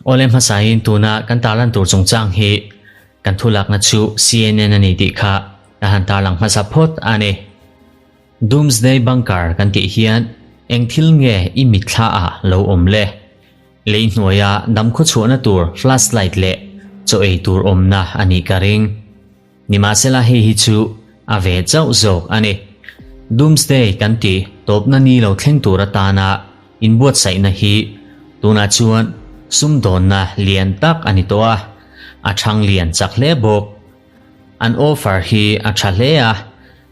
Awle hmasain tuna kan tarlan tur chungchang hi kan thulakna chu CNN a ni tih kha ka han tarlang hmasa phawt a ni. Doomsday Bunker kan tih hian eng thil nge i mitthla ah lo awm le? Lei hnuaia dam khawchhuahna tur flashlight leh chaw ei tur awmna a nih ka ring. Nimahsela hei hi chu a ve chauh zawk a ni. Doomsday kan tih tawpna ni lo thleng tur atana inbuatsaihna hi tunah chuan sumdawnna lian tak a ni tawh a, a chhang lian chak hle bawk. An offer hi a tha hle a,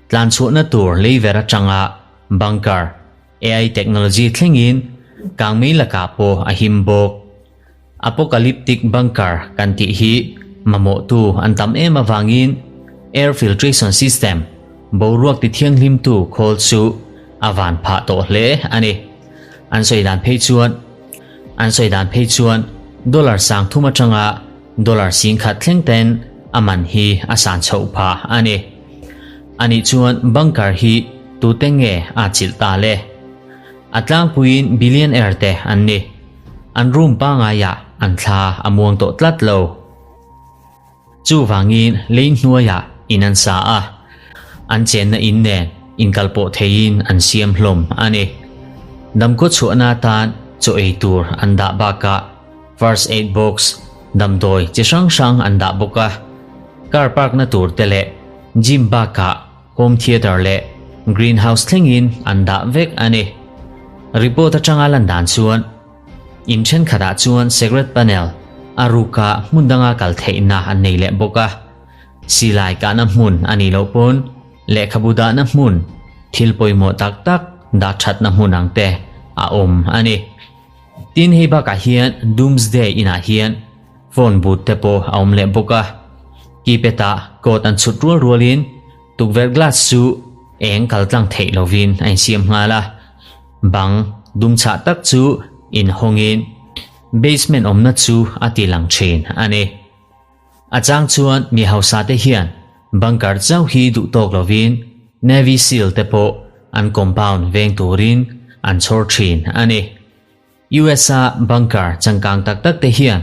tlanchhuahna tur leiver atanga bunker, AI technology thlengin kangmei lakah pawh a him bawk. Apocalyptic bunker kan tih hi mamawhtu an tam em avangin air filtration system, boruak ti thianghlimtu khawl chu a van phah tawh hle a ni. An sawi dan phei chuan An sawi dan phei chuan dollar sang thum atanga dollar sing khat thleng ten a man hi a san chhoh phah a ni. Anih chuan bunker hi tute nge a chilh ta le? A tlangpuiin billionaire te an ni. An room pangaiah an thla a muang tawh tlat lo. Chuvangin lei hnuaiah in an sa a, an chenna in nen inkalpawh theiin an siam hlawm a ni. Damkaw chhuahna atan chaw ei tur an dah bakah first aid box, damdawi chi hrang hrang an dah bawk a. Car park na tur te leh gym bakah home theatre leh green house thlengin an dah vek a ni. Report atanga lan dan chuan In thenkhatah chuan secret panel a ruka hmun danga kal theihna an nei leh bawk a. Silai kahna hmun a nih loh pawn lehkhabu dahna hmun, thil pawimawh tak tak dah thatna hmun ang te a awm a ni. Tin hei bakah hian Doomsday inah hian phone booth te pawh a awm leh bawk a. Keypad ah code an chhut rual rualin tukverh glass chu eng kal tlang theih lovin a insiam nghal a. Bang dum chhah tak chu inhawngin basement awmna chu a ti lang thin a ni. A chang chuan mi hausa te hian bunker chauh hi duh tawk lovin Navy Seal te pawh an compound veng turin an chhawr thin a ni. US-a bunker changkang tak tak te hian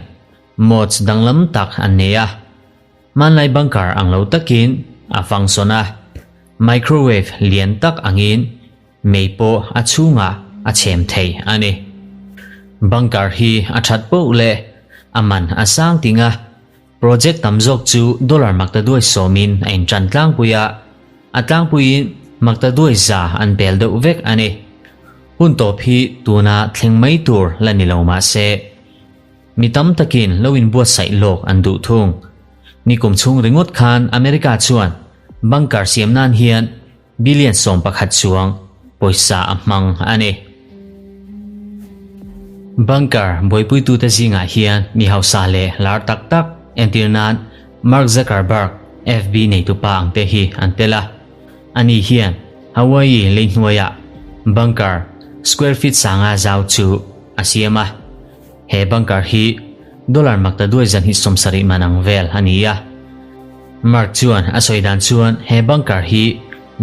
mods danglam tak an nei a. Hmanlai bunker ang lo takin a function a, microwave lian tak angin Mei pawh a chhungah a chhem thei a ni. Bunker hi a that poh leh a man a sang ting a, project tam zawk chu dollar maktaduai sawmin a intan tlangpui a, a tlangpuiin maktaduai za an bel deuh vek a ni. Hun tawp hi tuna thleng mai tur la ni lo mah se, mi tam takin lo inbuatsaih lawk an duh thung. Nikum chhung ringawt khan America chuan bunker siam nan hian Billion 11 chuang pawisa a hmang a ni. Bunker buaipuitute zingah hian mi hausa leh lar tak tak, entir nan Mark Zuckerberg, FB neitupa ang te hi an tel a. Ani hian Hawaii lei hnuaiah bunker square feet sanga zau chu a siam a. He bunker hi dollar maktaduai 270 man ang vel a ni a. Mark chuan a sawi dan chuan he bunker hi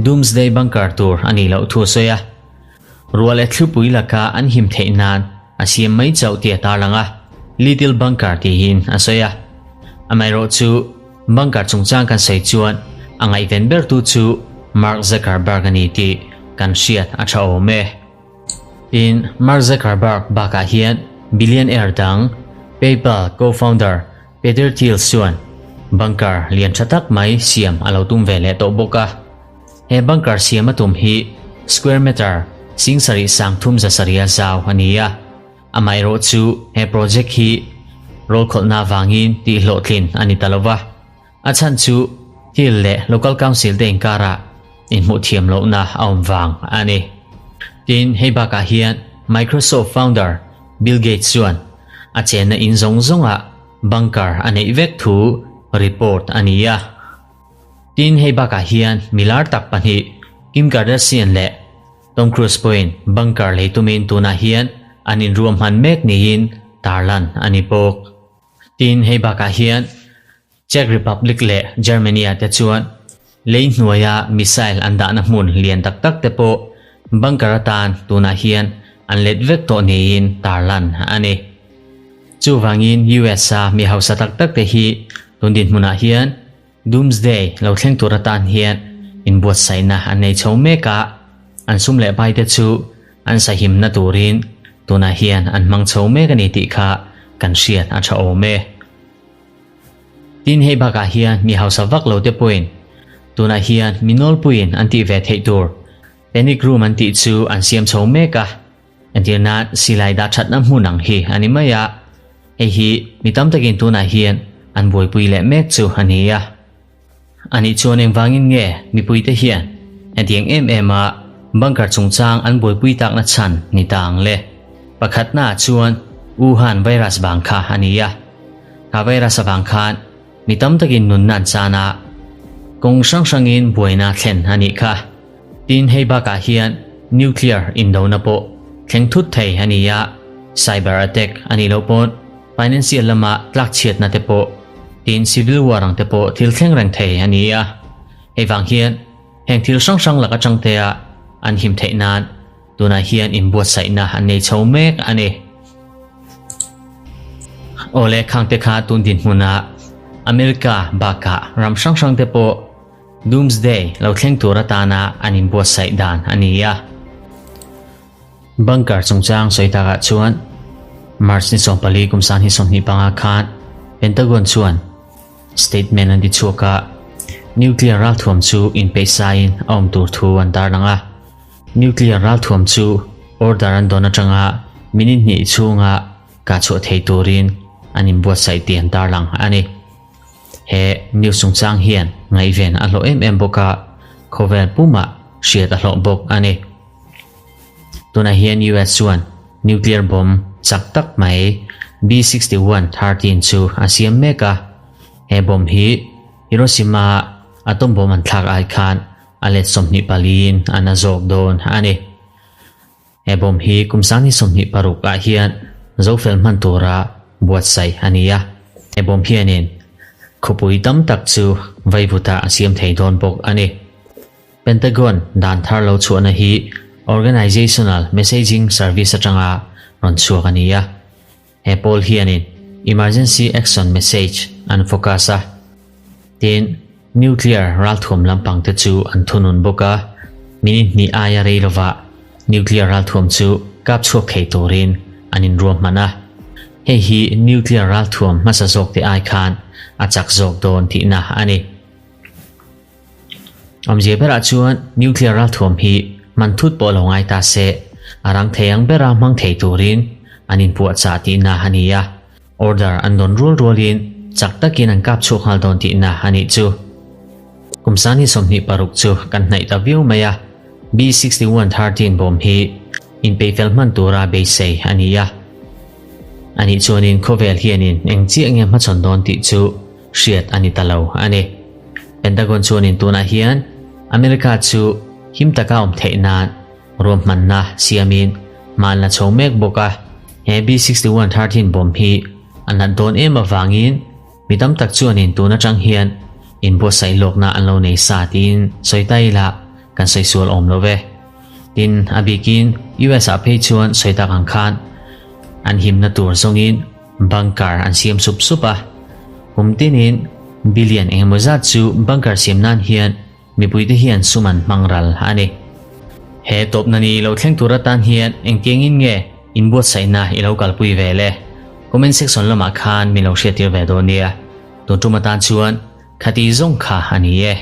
Doomsday Bunker tur a nih loh thu a sawi a. Ruah leh thlupui laka an him theih nan a siam mai chauh tih a tarlang a, Little Bunker tiin a sawi a. Amaherawhchu bunker chungchang kan sawi chuan a ngaihven bertu chu Mark Zuckerberg a ni tih kan hriat a tha awm e. Tin, Mark Zuckerberg bakah hian billionaire dang PayPal co-founder Peter Thiel chuan bunker lian tha tak mai siam a lo tum ve leh tawh bawk a. He bunker siam a tum hi square meter 73,300 a zau a ni a. Amaherawh chu he project hi rawlkhawlhna avangin tihhlawhtlin a ni ta lo va. A chhan chu Hill leh Local Council te inkarah inhmuh thiam lohna a awm vang a ni. Tin, hei bakah hian Microsoft founder Bill Gates chuan a chenna in zawng zawngah bunker a neih vek thu report a ni a. Tin, hei bakah hian milar tak pahnih Kim Kardashian leh Tom Cruise pawhin bunker lei tumin tunah hian an inruahman mek niin tarlan a ni bawk. Tin, hei bakah hian Czech Republic leh Germany-ah te chuan lei hnuaia missile an dahna hmun lian tak tak te pawh bunker atan tunah hian an let vek tawh niin tarlan a ni. Chuvangin US-a mi hausa tak tak te hi tun dinhmunah hian Doomsday lo thleng tur atan hian inbuatsaihna an nei chho mek a, an sum leh pai te chu an sahimna turin tunah hian an hmang chho mek a ni tih kha kan hriat a tha awm e. Tin hei bakah hian mi hausa vak lo te pawhin tunah hian mi nawlpuiin an tih ve theih tur panic room an tih chu an siam chho mek a, entir nan silai dah thatna hmun ang hi a ni mai a, hei hi mi tam takin tunah hian an buaipui leh mek chu a ni a. Anih chuan engvangin nge mipuite hian hetiang em em a bunker chungchang an buaipui takna chhan ni ta ang le? Pakhatnaah chuan Wuhan virus vang kha a ni a. Kha virus avang khan mi tam takin nunna an chan a, kawng hrang hrangin buaina thlen a nih kha. Tin hei bakah hian nuclear indona pawh thleng thut thei a ni a, cyber attack a nih loh pawn Financial lama tlakchhiatna te pawh tin civil war ang te pawh thil thleng reng thei a ni a, hei vang hian heng thil hrang hrang lak atang te a an him theih nan tunah hian inbuatsaihna an nei chho mek a ni. Awle khang te kha tun dinhmuna America bakah ram hrang hrang te pawh Doomsday lo thleng tur atana an inbuatsaih dan a ni a. Bunker chungchang sawi takah chuan March ni 14 kum 2025 khan Pentagon chuan statement an ti chhuak a, nuclear ralthuam chu inpeihsaiin a awm tur thu an tarlang a. Nuclear ralthuam chu order an dawn atanga minute hnih chhunga kah chhuah thei turin an inbuatsaih tih an tarlang a ni. He news chungchang hian ngaihven a hlawh em em bawk a, khawvel pumah hriat a hlawh bawk a ni. Tunah hian US chuan nuclear bomb chak tak mai B-61 13 chu a siam mek a, he bomb hi Hiroshima atom bomb an thlak ai khan a let 24 in a na zawk dawn a ni. He bomb hi kum 2026 ah hian zofel hman tura buatsaih a ni a, he bomb hianin khawpui tam tak chu vaivutah a siam thei dawn bawk a ni. Pentagon dan thar lo chhuahna hi Organizational Messaging Service atanga rawn chhuak a ni a. He pawl hianin Emergency Action Message an focus a. Tin, nuclear ralthuam lampang te chu an thunun bawk a, minute hnih aia rei lovah nuclear ralthuam chu kap chhuak thei turin an inruahman a. Hei hi nuclear ralthuam hmasa zawk te ai khan a chak zawk dawn tihna a ni. Awmzia berah chuan nuclear ralthuam hi hman thut pawh lo ngai ta se, a rang thei ang bera hmang thei turin an inpuahchah tihna a ni a, order an dawn rual rualin chak takin an kap chhuak nghal dawn tihna a nih chu. Kum 2026 chu kan hnaih ta viau mai a, B-61 13 bawm hi inpeihfel hman tura beisei a ni a. Anih chuanin khawvel hianin eng chiah nge hmachhawn dawn tih chu hriat a ni ta lo a ni. Pentagon chuanin tunah hian America chu him taka awm theih nan ruahmanna siamin hma an la chho mek bawk a. He B-61 13 bomb hi a nat dawn em avangin mi tam tak chuanin tun atang hian inbuatsaih lawkna an lo nei sa tiin sawi ta ila kan sawi sual awm lo ve. Tin, a bikin US ah phei chuan sawi tak ang khan an himna tur zawngin Bunker an siam sup sup a, kum tinin billion engemaw zat chu bunker siam nan hian mipuite hian sum an hmang ral a ni. He tawpna ni lo thleng tur atan hian engtiangin nge inbuatsaihna i lo kalpui ve le? Comment section lamah khan min lo hriattir ve dawn nia. Tun tum atan chuan khati zawng kha a ni e.